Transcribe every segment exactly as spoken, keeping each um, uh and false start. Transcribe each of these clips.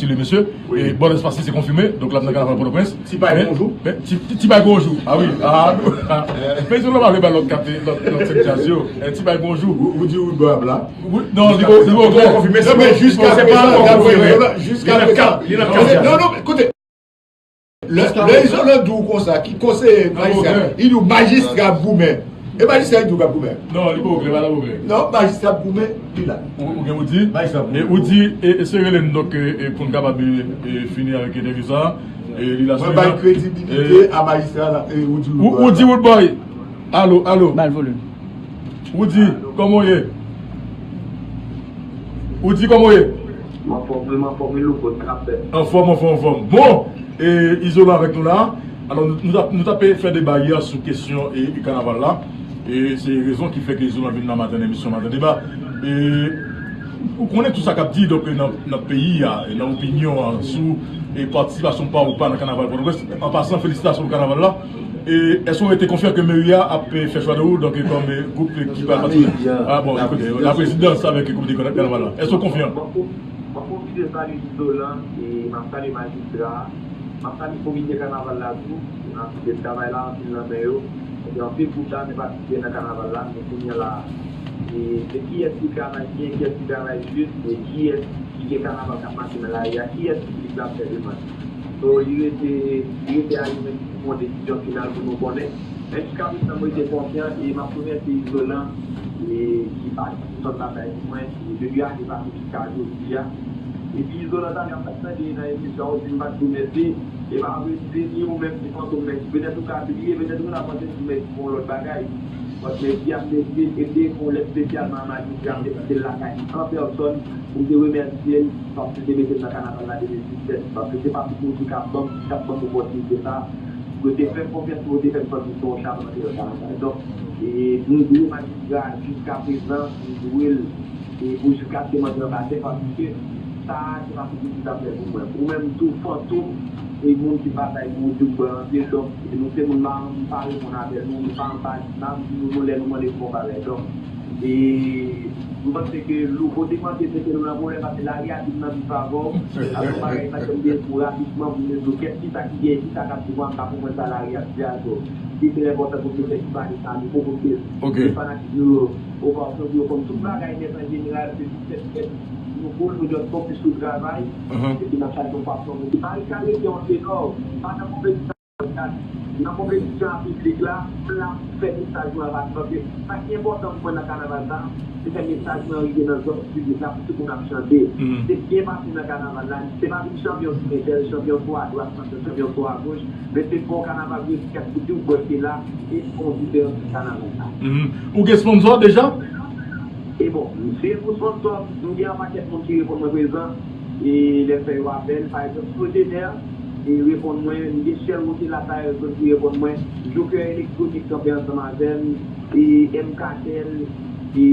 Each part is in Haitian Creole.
le mesye. Wi. E Bòdès Pasi se konfime, donk l ap nan kanaval Pòtoprens. Ti Bay, bonjou. Men, Ti, Ti, Ti Bay, bonjou. Ah wi. Ah, men se nou pa vle bay lòt kat, lòt, lòt sèt djaz yo. Eh, Ti Bay, bonjou. Ou, ou di Woodboy ap la? Wi, non, li pa, li pa konfime. Non, men jiska prezan, jiska prezan. Non, non, koute. Lè, lè Izolan di w konsa, ki konseye majistra, li di w majistra ap goumen. E majistra li di w k ap goumen? Non, li pa goumen, pa nan goumen. Non, majistra ap goumen, li la. Ou, ou gen ou di? Majistra ap goumen. E ou di, e, e se rele n, donk, e, e, pou n kapab, e, e, fini avèk entèvyou sa a. E, li la. Mwen bay kredibilite a majistra la, e, ou di ou, ou di Woodboy. Alo, alo. Ba l volim. Woody, kòman w ye? Woody, kòman w ye? M anfòm, wi, m anfòm, wi, Louko, sa k ap fèt? Anfòm, anfòm, anfòm. Bon, e, Izolan avèk nou la. Alò, nou, nou t ap, nou t ap fè deba yè sou kesyon e, e kanaval la. E se rezon ki fè ke Izolan vin nan maten, nan emisyon Maten Deba. E ou konnen tout sa k ap di, donk, nan, nan peyi a, e nan opinyon an, sou e patisipasyon pa ou pa nan kanaval Pòtoprens. An pasan, felisitasyon pou kanaval la. E èske w rete konfyan ke meri a ap, e, fè chwa de ou, donk, e, kòm, e, gwoup, e, ki pral patisipe? Ah bon, la prezidans avèk komite kanaval la. Èske w konfyan? M ap pwofite salye Izolan, e m ap salye majistra a. M ap salye komite kanaval la tou. Nan kite travay la anpil nan men yo. Gen anpil gwoup la te patisipe nan kanaval la, men kounye a la, e, se kiyès ki travay byen, kiyès ki travay jis, e kiyès ki gen kanaval k ap mache nan lari a, kiyès ki plis l ap fè demann. So, li rete, li rete a li menm pou pran desizyon final pou nou konnen. Men jiska prezan, mwen rete konfyan e m ap remèsye Izolan, e, ki pa janm batay pou mwen, e depi ane pase jiska jodi a. Epi Izolan, talè a m t ap tande nan emisyon an, ou di m pa t remèsye, e pa vre, se ni ou menm, ni Fantom, men petèt ou ka bliye, petèt ou ta panse m di mèsi pou yon lòt bagay. But mèsi a m te vle, e m te fè yon lèt espesyalman a majistra, m te kite l lakay li an pèsòn, pou m te remèsye l, paske l te mete m nan kanaval la de mil disèt, paske se pa tout moun ki ka ban m, ki t ap ban m opòtinite sa a, pou yo te fè m konfyans, pou yo te fè m santi m se yon chapantye nan kanaval. Donk, e, m di majistra, jiska prezan, m dwe l, e, pou jiskaske m antre anba tè, paske sa a, se pa tout moun ki t ap fè pou mwen. Ou menm tou, Fantom, e moun ki batay pou Woodboy antre, donk, e nou se moun, m pa, m pa reponn apèl nou, nou pa anba, m pa di nou non lè nou mande pou yon bagay. Donk, e, m panse ke Louko te panse se ke nou nan pwoblèm, paske lari a di m nan pi favè w. Ap yon bagay sa ke m te di w rapidman pou m di w kèt kisa ki gen, kisa k ap di w, m pa konprann sa lari a di a, so, li trè enpòtan pou nou fè ti pale sa, nou poko te, ok, fanatik nou yo, ou pa konprann, yo konn tout bagay nèt an jeneral, se tout tèt fèt, nou cool, nou just focus sou travay, epi n ap chache yon fason, nou di, Marie Carré se yon tenò, pa nan konpetisyon. Nan konpetisyon a piblik la, m la pou fè mesaj mwen pase, paske sa ki enpòtan pou mwen nan kanaval sa, se fè mesaj mwen rive nan zòrèy piblik la pou tout moun ap chante. Se byen pase nan kanaval la, se pa vin chanpyon sou entèl, chanpyon sou adwat, chanpyon, chanpyon sou agoch, men se fè yon kanaval respè pou tout bò ki la, e fè yon diferans nan kanaval la. Ou gen sponsò deja? E bon, m se pou sponsò, m gen yon pakèt moun ki reponn mwen prezan, e lè m fè yo apèl, pa egzanp, Sogener, e reponn mwen, m gen Shell Rotela, pa egzanp, ki reponn mwen, Joker Electronic kanpe ansanm avè m, e M Kartel, e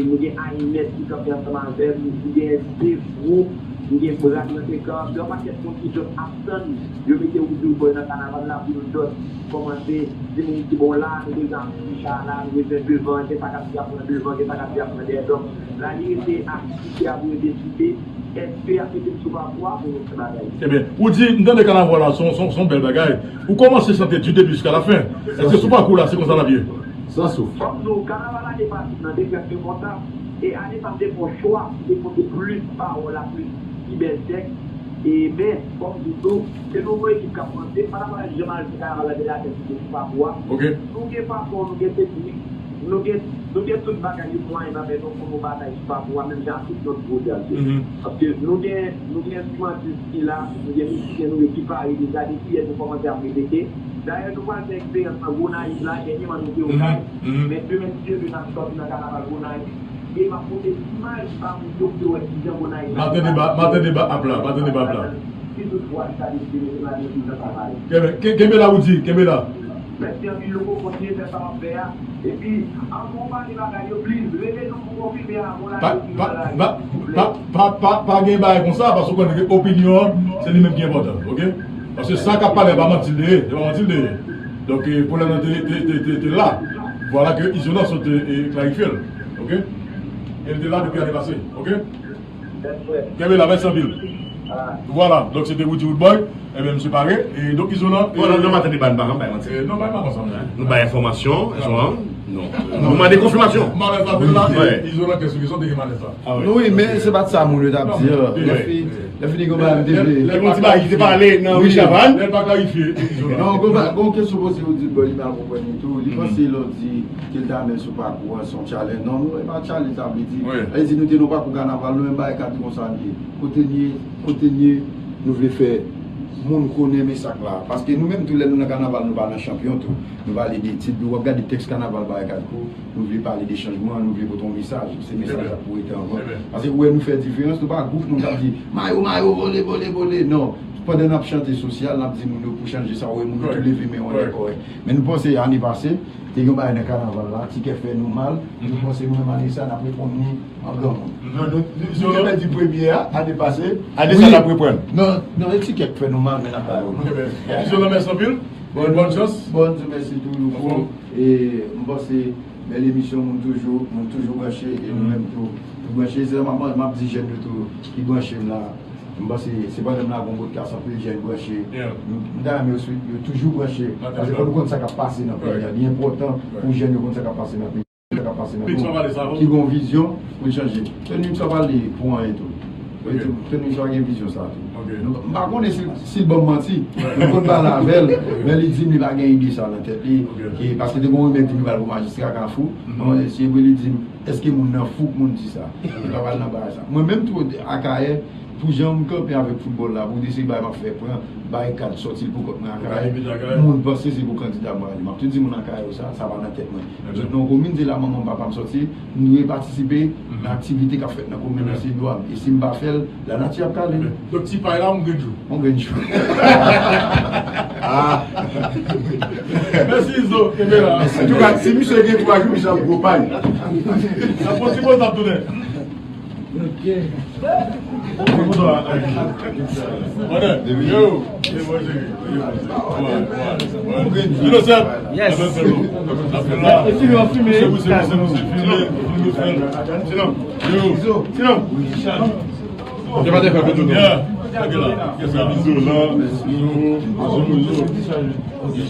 m gen Inet ki kanpe ansanm avè m, m gen Dave Group, m gen Brad Lantekan, gen yon pakèt moun ki just ap tann yo mete Woody Woodboy nan kanaval la pou yo just kòmanse di moun ki bon la, nou bezwen Richard la, nou bezwen devan, gen sa k ap di ap pran devan, gen sa k ap di ap pran dèyè. Donk, la li rete a site a pou yo deside, èske y ap mete m sou papou a pou nou fè bagay. Ebyen, ou di, m tande kanaval la, se yon, se yon, se yon bèl bagay. Ou kòmanse chante du début jusqu'à la fin. Èske sou pakou la, se konsa l ap ye? San souf. Fò m di w, kanaval ane pase nan de trèt de kontak, e ane sa m te fè yon chwa, m te pote plis pawòl a plis ki bèl tèks, e men, fò m di w tou, se nouvo ekip k ap rantre, m pa ta pral janm al di kanaval la de la tèt sou papou a. Ok. Nou gen fason, nou gen teknik, nou gen, nou gen tout bagay yo mwayen nan men nou pou nou batay sou papou a, menm jan ak tout lòt gwo djaz yo. Paske nou gen, nou gen enstrimantis ki la, nou gen mizisyen nou yo ki pare deja, depi yè nou kòmanse ap repete. Dayè, nou pral fè eksperyans nan Gonayiv la, dènyèman nou te Okay. Men demen, si Dye vle, n ap sòti nan kanaval Gonayiv. E m ap pote imaj pa moun yo pou yo wè kijan Gonayiv la. Maten deba, maten deba ap la, maten deba ap la. Si tout vwa sa deside, se maten ki jan sa va ye. Kenbe, ke-, kenbe la, Woody, kenbe la. Mèsi anpil, Louko, kontinye fè sa w ap fè a. Epi, ann nou pale bagay yo, please, rele nou pou konfime avan la. Pa, pa, pa, pa, pa, pa, pa gen bagay konsa, paske w konnen ke opinyon an, se li menm ki enpòtan, ok? Paske sa k ap pale a, pa manti l te ye, se pa manti l te ye. Donk, e, pwoblèm nan te, te, te, te, te la. Vwala ke Izolan sot, e, klarifye l, ok? E l te la depi ane pase, ok? Kenbe la, mèsi anpil. Vwala, donk se te Roody Roodboy. Ebyen, misye pare. E donk, Izolan. Bon, nan, nan maten de ba, n pa janm bay manti. Non, bay pa konsa, non. Nou bay enfòmasyon, Izolan. Non. Nou mande konfimasyon. Malèz la te la, e Izolan, kèk sou kesyon te gen malèz la. Ah, wi. Non, wi, men se pa t sa moun yo t ap di. Lè fini, lè fini, gon bagay m te vle. Lè yon ti bagay ki te pale nan Richard Van. Lè l pa klarifye, Izolan. Non, gon ba-, gon kesyon poze, Roody Roodboy, li pa konprann li tou. Li panse lè w di ke l ta menm sou pakou an, se yon challenge. Non, non, e pa challenge, sa vle di. Sa vle di, nou te nan pakou kanaval, nou menm bagay ka di konsa li ye. Kote n ye, kote n ye, nou vle fè moun konnen men sa k la. Paske nou menm tou, lè nou nan kanaval, nou pa nan chanpyon tou. Nou pale de tit, nou ap gade tèks kanaval bagay Kadkou, nou vle pale de chanjman, nou vle pote yon mesaj. Se mesaj la pou rete ankò. Paske ou wè nou fè diferans, nou pa gwoup moun k ap di, mayo, mayo, vole, vole, vole. Non. Pandan n ap chante sosyal, n ap di moun yo pou chanje sa, ou wè moun yo tou leve men yo anlè kò. Men nou panse ane pase, te gen yon bagay nan kanaval la, Tikèt fè nou mal, nou panse nou menm ane sa, n ap reponn li an granmoun. Nou te pèdi premye a, ane pase. Ane sa, n ap reprann. Non, non, e Tikèt k fè nou mal, men n ap ba yo. Izolan, mèsi anpil. Bòn, bòn chans. Bòn, Dye mèsi tou, Louko. E m panse, bèl emisyon, moun toujou, moun toujou branche, e nou menm tou, nou branche. Se sa m ap, m ap di jèn yo tou, ki branche m la. M panse, se pandan m la gon podcast, anpil jèn branche. M, m ta renmen yo, yo toujou branche. Paske fò nou konn sa k ap pase nan peyi a. Li enpòtan pou jèn yo konn sa k ap pase nan peyi a. Sa k ap pase nan peyi a. Ki gon vizyon pou l chanje. Tony Mix pa pale pou anyen tou. Tony Mix pa gen vizyon sa tou. M pa konnen si, si l ban m manti. M konn pale avè l, men li di m li pa gen ide sa nan tèt li. Paske te gon rimè k di m li pral pou majistra Kafou. Mwen, si e vre li di m, èske moun nan fou k moun di sa? Li pa pral nan bagay sa. Mwen menm tou, Akayè, pou jan m kanpe avèk foutbòl la, pou de se bagay m ap fè, pran bay kad, sòti l pou kont mwen Akayè. Moun panse se pou kandida mwen ale. M ap tou di moun Akayè yo sa, sa pa nan tèt mwen. Zòt nan yon komin, se la manman m, papa m sòti, m dwe patisipe nan aktivite k ap fèt nan komin nan, se dwa m. E si m pa fè l, lanati ap kale m. Donk, ti pay la, yon grenn jou. Yon grenn jou. Mèsi, Izo. Kenbe la. Antouka, si misye gen twa jou, misye ap gwo pay. N ap pran ti poz, n ap tounen. Ok. Yo. Yes.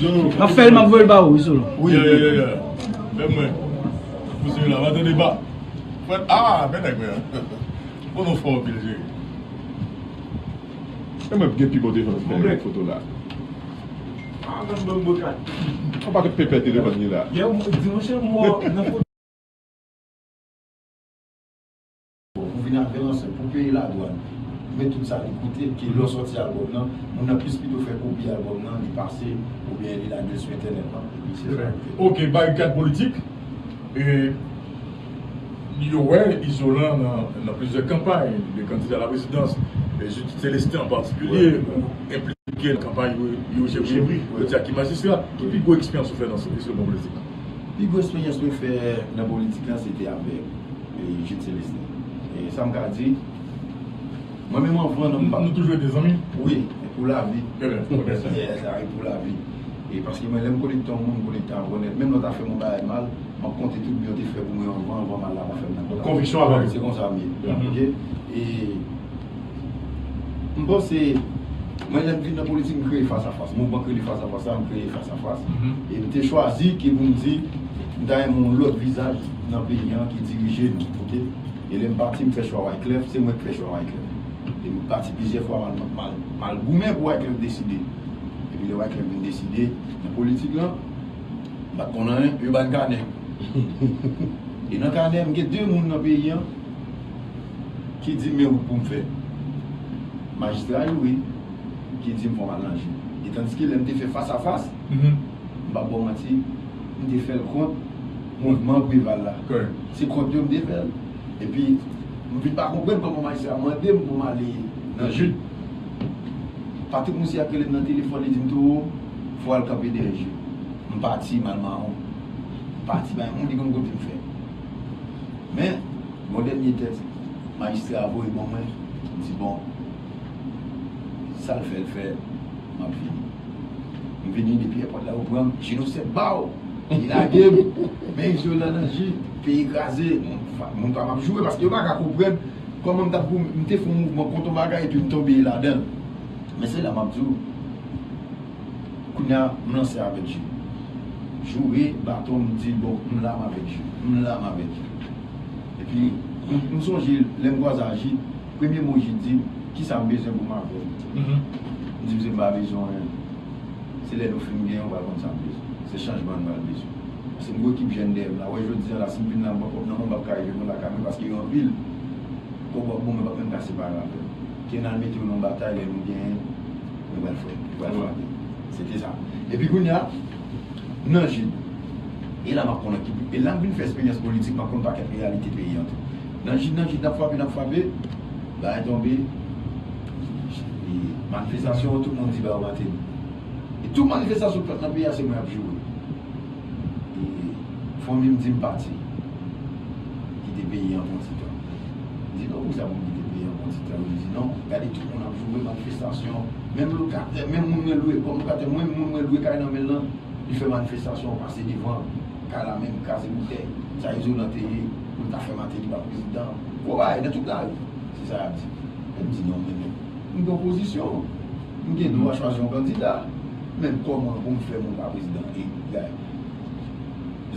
Yo. N ap fè l, m ap voye l ba ou, Izolan. Wi. Fè mwen. Pou se la, va tande ba. Fred, ah, men nèg mwen. Bon, nou fò anpil, cheri. E mwen gen pi bon defans ki fè foto la. Ah, men bon bokat. Ou pa tout pepè telefòn li la. Yè, ou di, monchè, mò nan foto. Pou vin avè l ansanm, pou peye ladwann. Men tout sa li koute, ke lè w sòti albòm nan, moun nan plis pito fè kopi albòm nan, li pase, oubyen li lage l sou entènèt lan, epi se sa. Ok, barikad politik. E, yo wè Izolan nan, nan plizyè kanpay de kandida la prezidans, e Judith Célestin an patikilye, ou enplike nan kanpay Youri Chevry, yo di a ki majistra. Ki pi gwo eksperyans ou fè nan sou, sou leban politik la? Pi gwo eksperyans mwen fè nan politik la, se te avèk, e, Judith Célestin. E sa m ka di, Mwen menm anvan, non, m pa. Nou toujou rete zanmi? Wi, e pou lavi. Trè byen, trè byen. Yeah, sa e pou lavi. E paske mwen, lè m konekte yon moun, m konekte avè w nèt. Menm lè w ta fè m yon bagay mal, m ap konte tout byen w te fè pou mwen anvan, anvan mal la pa fè m nan kò. Konviksyon avan tou. Se konsa m ye. Ok? E m panse, mwen, lè m vin nan politik, m kreye Fas a Fas. Mouvman k rele Fas a Fas la, m kreye Fas a Fas. E m te chwazi ke pou m di, m ta renmen yon lòt vizaj nan peyi an ki dirije nou. Ok? E lè m pati, m fè chwa Wyclef, se mwen k fè chwa Wyclef. E m pati plizyè fwa, m al, m al, m al goumen pou Wyclef deside. Epi lè Wyclef vin deside, nan politik lan, m pa t konn anyen, yo ba n kanè. E nan kanè, m gen de moun nan peyi an ki di m men wout pou m fè. Majistra Youri, ki di m fò m al nan jip. E tandiske lè m te fè Fas a Fas, m p ap ba w manti, m te fè l kont mouvman Preval la. Se kont yo m te fè l. Epi, m vin pa konprann kòman majistra mande m pou m ale nan jip. Patrick Moussiak rele m nan telefòn, li di m tou, fò w al kanpe dèyè jip. M pati, m al mawon. M pati, pa gen moun ki konn kote m fè. Men, gon dènye tèks, majistra a voye ban mwen, m di, bon, sa l fè, l fè, m ap vini. M vini, depi èpòt la, yo pran m, jenosèt ba w, li lage m, men Izolan nan jip, peyi kraze, moun, moun pa m ap joure, paske yo pa ka konprann Kòman m t ap pou m te fè yon mouvman kont yon bagay epi m tonbe ladan l. Men se la m ap di w, kounye a m lanse avèk Jid. Joure baton, m di l, bon, m la m avèk Jid, m la m avèk Jid. Epi m, m sonje lè m kwaze a Jid, premye mo Jid di m, kisa m bezwen pou m avè l? M di, msye, m pa bezwen anyen. Se lè nou fin gen, ou pral konn sa m bezwen. Se chanjman n pral bezwen. Paske m gen ekip jèn dèyè m la. Wè, jodi a la, si m vin la, m pran kòb nan men m, m p ap ka rive mwen lakay mwen, paske yo anpil. Kòb w ap ban mwen, m p ap menm ka separe avè l. Ke n al mete yo nan batay, lè nou genyen, mwen pral fè, mwen pral frape. Se te sa. Epi kounye a, nan Jid. E la m ap konn ki, e la m vin fè eksperyans politik, m ap konn pakèt reyalite peyi an tou. Nan Jid, nan Jid, n ap frape, n ap frape, bagay tonbe. E manifestasyon, tout moun di ba yo Martelly. E tout manifestasyon k fèt nan peyi a, se mwen ap joure. E fanmi m di m pati. Kite peyi an pou yon ti tan. M di non, poukisa pou m kite peyi an pou yon ti tan? Yo di non, gade tout moun ap joure manifestasyon. Menm lokatè, menm moun mwen lwe, kòm lokatè, mwen, moun mwen lwe kay nan men l lan, li fè manifestasyon, pase devan kay la, menm kraze boutèy. Sa Izolan te ye, pou l ta fè Martelly pa prezidan. Gwo bagay, nan tout lari. Se sa y ap di. Men m di non, men, men, m gen opozisyon. M gen dwa chwazi yon kandida. Men kòman pou m fè moun pa prezidan? E, gade,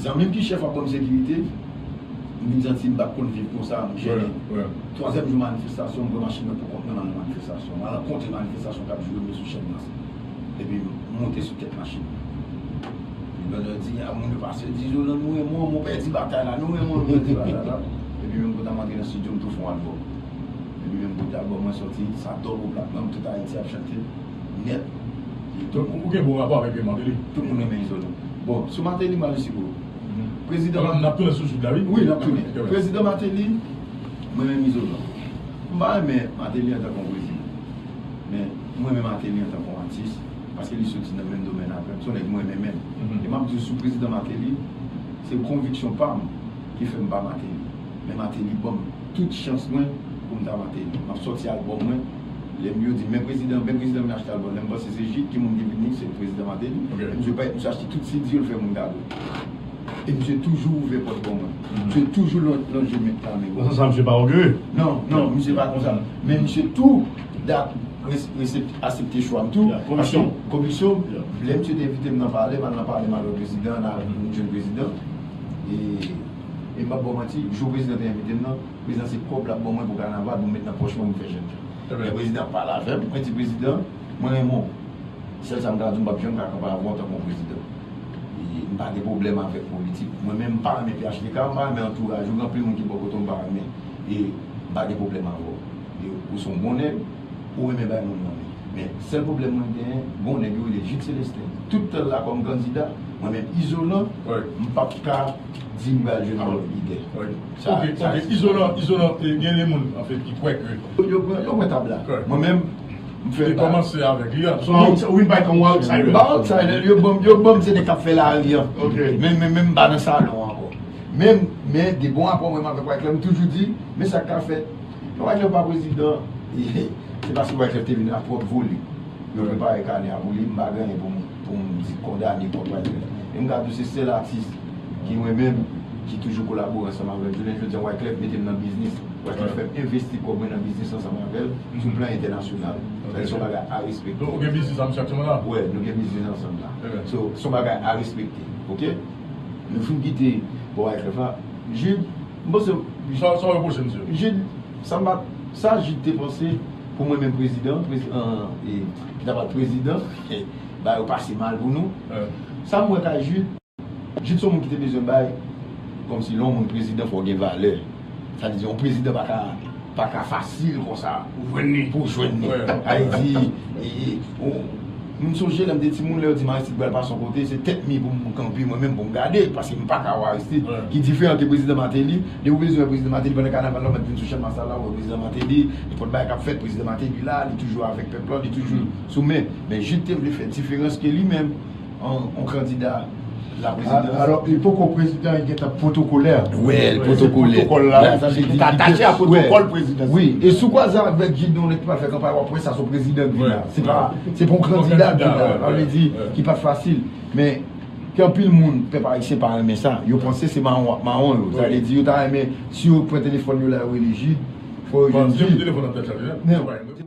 zanmi m ki chèf ap ban m sekirite, m vin santi m pa t konn viv konsa, m jennen. Twazyèm jou manifestasyon, m pran machin mwen pou kont mwen, m al nan manifestasyon. M al rankontre manifestasyon k ap joure mwen sou chèn nan. Epi m monte sou tèt machin. Epi pandan yo di, a, moun yo pase, yo di, Izolan, nou renmen w, men w pèdi batay la, nou renmen w, nou pèdi batay la. Epi menm kote a m antre nan estidyo, m tou fè yon albòm. Epi menm kote a albòm mwen sòti, sa dòb o plat, menm tout Ayiti ap chante nèt. Donk, ou gen bon rapò avèk Martelly? Tout moun renmen Izolan. Bon, sou Martelly, m al jis gwo. Prezidan. N ap tounen sou Jid la, wi. Wi, n ap tounen. Prezidan Martelly, mwen menm Izolan. M pa renmen Martelly antanke yon prezidan. Men, mwen renmen Martelly antanke yon atis, paske li soti nan menm domèn avè m. Se yon nèg mwen renmen menm. E m ap di w, sou prezidan Martelly, se konviksyon pa m ki fè m pa Martelly. Men Martelly ban m tout chans mwen pou m ta Martelly. M ap sòti albòm mwen. Lè m yo di, men prezidan, men prezidan vin achte albòm. Lè m panse se Jid ki moun ki vini, se prezidan Martelly. Men misye pa, misye achte tout C D yo, l fè moun gade. E misye toujou ouvè pòt ban mwen. Misye toujou lon-, lonje men, lame ban mwen. Nan sans sa, misye pa ògeye? Non, non, misye pa konsa. Men misye tou dak-, res-, resep-, aksepte chwa m tou. Paske komisyon, lè misye te envite m nan palè, m al nan palè, m al wè prezidan, n al jwenn prezidan. E, e m p ap ba w manti, jou prezidan te envite m nan, prezidan se kòb l ap ban mwen pou kanaval, pou m met nan pòch mwen, pou m fè jèn jan. Lè prezidan ap pale avè m, mwen di, prezidan, mwen renmen w. Sèl sa m ka di w, m p ap janm ka kanpe avè w antanke yon prezidan. E m pa gen pwoblèm avèk politik. Mwen menm, m pa renmen P H T K, m pa renmen antouraj ou, gen anpil moun ki bò kote w, m pa renmen. E m pa gen pwoblèm avè w. E ou se yon bon nèg, ou renmen bay moun manmi. Men, sèl pwoblèm mwen genyen, gen yon nèg yo rele Jude Célestin. Tout tan l la kòm kandida, mwen menm Izolan, m p ap ka di m pral jwenn yon lòt lidè. Sa, ok, sa, ok. Izolan, Izolan, e, gen de moun, anfèt, ki kwè ke yo, yo pran, yo pran tab la. Mwen menm, m fè tab. Kòmanse avèk li, an. Ou vin bay kòm outsider. M pa outsider, yo ban m, yo ban m se nèg k ap fè lari an. Ok. Men, men, men m pa nan salon ankò. Men, men, de bon rapò mwen menm avèk Wyclef, m toujou di, men sa k ka fèt. Lè Wyclef pa prezidan, se paske Wyclef te vin ak pwòp vole. Yo prepare kanè a pou li, m pa gen anyen pou m, pou m di kondane kont Wyclef. E m ka di w se sèl atis ki mwen menm, ki toujou kolabore ansanm avè m. Jounen jodi a, Wyclef mete m nan biznis. Wyclef fè m envesti kòb mwen nan biznis ansanm avè l, sou plan entènasyonal. Sa se yon bagay a respekte. Donk, ou gen biznis ansanm la? Wè, nou gen biznis ansanm la. So, se yon bagay a respekte, ok? Nou fin kite bò Wyclef la. Jude, m panse. Sa, sa w repwoche misye? Jude, sa m pa, sa Jude te panse pou mwen menm prezidan, prezidan, e, ki ta pral prezidan, e, bagay yo pase mal pou nou. Sa m wè kay Jude, Jude se yon moun ki te bezwen bay, kòmsi lè yon moun prezidan fò w gen valè. Sa vle di yon prezidan pa ka, pa ka fasil konsa. Pou jwenn li. Pou jwenn li. Sa vle di, e, e, ou, M sonje lè m te timoun, lè yo di m Aristide pral pase yon kote, se tèt mi pou m kanpe, mwen menm pou m gade, paske m pa ka wè Aristide, ki diferan de prezidan Martelly. Depi w bezwen wè prezidan Martelly pandan kanaval la, w mèt vin sou chèn Masal la, w wè prezidan Martelly, nenpòt bagay k ap fèt, prezidan Martelly la, li toujou avèk pèp la, li toujou sou men. Men Jude te vle fè diferans ke li menm, yon, yon kandida laprezidans. Alò, li poko prezidan, li gentan pwotokolè. Wè, l pwotokolè. Pwotokòl la, li atache a pwotokòl prezidansyèl. Wi, e si w kwaze avèk Jude, yon nèg ki pral fè kanpay, w ap wè sa se yon prezidan k vin la. Se pa, se pa yon kandida k vin la. Sa vle di, ki pa t fasil. Men, gen anpil moun, pèp ayisyen pa renmen sa. Yo panse se mawon ap mawon yo. Sa vle di, yo ta renmen, si yo pran telefòn yo la, yo rele Jude, Fò yo jwenn fi. Telefòn nan tèt chaje.